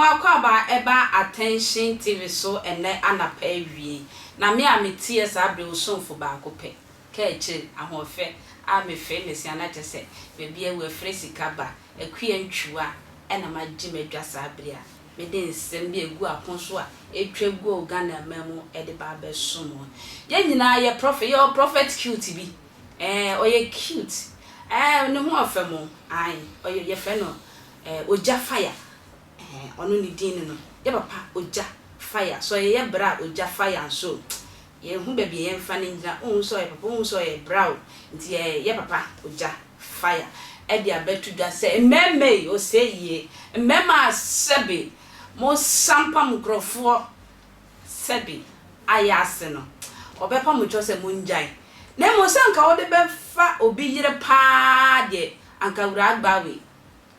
akwaaba ɛba Attention TV so ɛnnɛ anapa awiei. Na me a meteɛ saa bere wo somfo baako pɛ, ka akyire, ahoɔfɛ a mefee mesia na kyerɛ sɛ baabi awu afire sika ba, akua ntwiwa ɛna magye m'adwa saa bere a mede nsɛm bi egu apon so a etwa gu Ghana man mu de ba abɛsom wo. Yɛn nyinaa yɛ prophet, yɛwɔ prophet cute bi, ɛɛ ɔyɛ cute, ɛɛ ne ho ɔfɛ mo, ae, ɔyɛ yɛfrɛ no ɛɛ Ogya Fire, ɛɛ ɔno ne din no no, yɛ papa Ogya Fire, sɛ ɔyɛ yɛ bra Ogya Fire nso, yɛnhu baabi a yɛmfa no ngyina, wonhu sɛ ɔyɛ papa, wonhu sɛ ɔyɛ bra o, nti yɛ yɛ papa Ogya Fire de abɛto dwa sɛ mmarima yi, ɔsɛe yie, mmarima a sɛbe mosampam nkurɔfoɔ sɛbe ayɛ ase no, ɔbɛpa mo kyɛw sɛ mongyae. Na mmom sɛ anka wode bɛfa obi yere pa ara deɛ, anka wura Agbawe,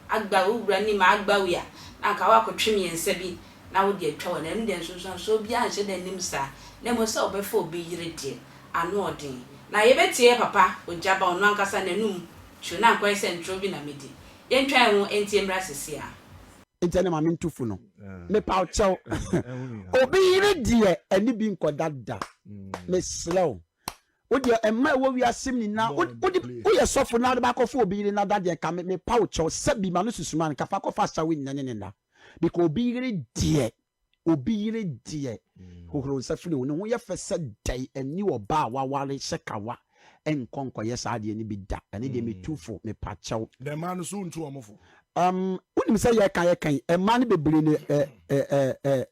Agbawe, wo wura nim Agbawe a, na anka woakɔtwe mmiɛnsa bi na wode atwa w'ani. Ɛno deɛ nsunsuansoɔ biara nhyɛ da nnim saa. Na mmom sɛ wobɛfa obi yere deɛ, ano ɔden. Na yɛbɛtie yɛ papa Ogyaba ɔno ankasa n'anum tuo na ankɔyɛ sɛ ntorɔ bi na medi. Yɛntwa yɛn ho ntie mmra seesei ara. Nti ɛne maame ntu fo no mepaw kyɛw obi yere deɛ ɛne bi nkɔda da mesrɛ wo wo deɛ mma ɛwɔ wiase mu nyinaa wode woyɛ sɔfo na wode bakɔfa obi yere nada deɛ nka mepaw kyɛw sɛbi ma no susuma nka fa kɔfa asawo nyina ne ne nna because obi yere deɛ Obi yere deɛ, hohoro nsa firi ho. Ne ho yɛ fɛ sɛ dɛn? Ɛnni ɔbaa a waware hyɛ kawa nkɔ nkɔyɛ saa adeɛ no bi da. Ɛno deɛ metu fo, mepa kyɛw. Na mmaa no so wontu wɔn fo? Wonim sɛ yɛka yɛka yi, mmaa no bebree na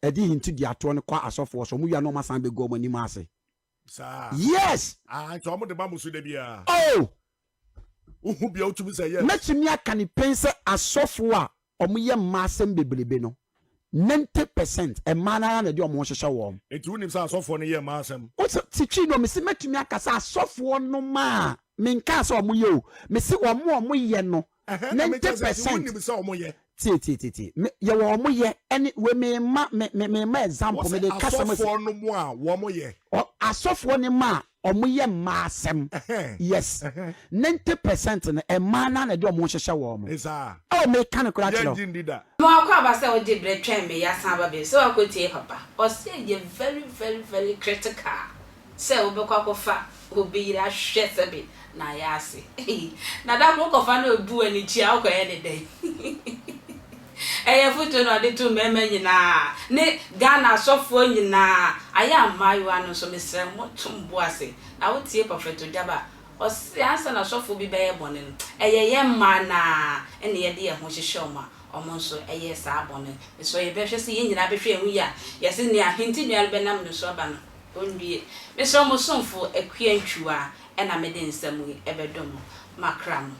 ɛde hintiduatoɔ no kɔ asɔfoɔ so. Wɔn wie a na wɔn asan bɛgu wɔn anim ase. Saa. Yes! Ah, nti wɔn de ba mo so da biara. Oh! Wohu bia wotumi sɛ yes. Mɛtumi aka no pen sɛ asɔfoɔ a wɔyɛ mmaa asɛm bebrebe no, 90% mmaa no ara na ɛde wɔn ho hyehyɛ wɔn. Nti wonim sɛ asɔfoɔ no yɛ mmaa asɛm? Wose titwi no, mese mɛtumi aka sɛ asɔfoɔ no maa, menkaa sɛ wɔyɛ o, mese wɔn a wɔyɛ no, 90%. Wonim sɛ wɔyɛ? Tie tie tie tie, me yɛwɔ wɔn yɛ ɛne wei me ma me me me ma example me de kasa mu. Asɔfoɔ no mu a wɔn yɛ. Asɔfoɔ no ma a wɔn yɛ mmaa asɛm. Yes, 90% no mmaa no ara na ɛde wɔn ho hyehyɛ wɔn. Saa. Oh me ka no koraa kyerɛ wo. Yɛn gye ndi da. Ma wakɔ aba sɛ wogye brɛ twɛn me yasan aba bio sɛ wakɔ tie papa ɔse ɛyɛ very very very critical Sɛ wobɛkɔ akɔfa obi yere ahwɛ sɛbe na ayɛ ase ei na da koro wokɔfa na obu w'ani kyi a wokɔyɛ ne dɛn Ɛyɛ afotuo na ɔde to mmarima nyinaa ne Ghana asɔfoɔ nyinaa ayɛ a mmaayewa no nso mesrɛ mo to mo bo ase na wotie Prophet Ogyaba a ɔse ansa na sɔfoɔ bi bɛyɛ bɔne no ɛyɛ yɛn mmaa no ara na yɛde yɛn ho hyehyɛ wɔn a wɔn nso yɛ saa bɔne no mesrɛ yɛbɛhwɛ sɛ yɛn nyinaa bɛhwɛ yɛn ho yie a yɛse nea hintidua no bɛnam ne so aba no Onnue! Mesrɛ mo somfo Akua Ntwiwa na mede nsɛm yi bɛdom mo. Makra mo.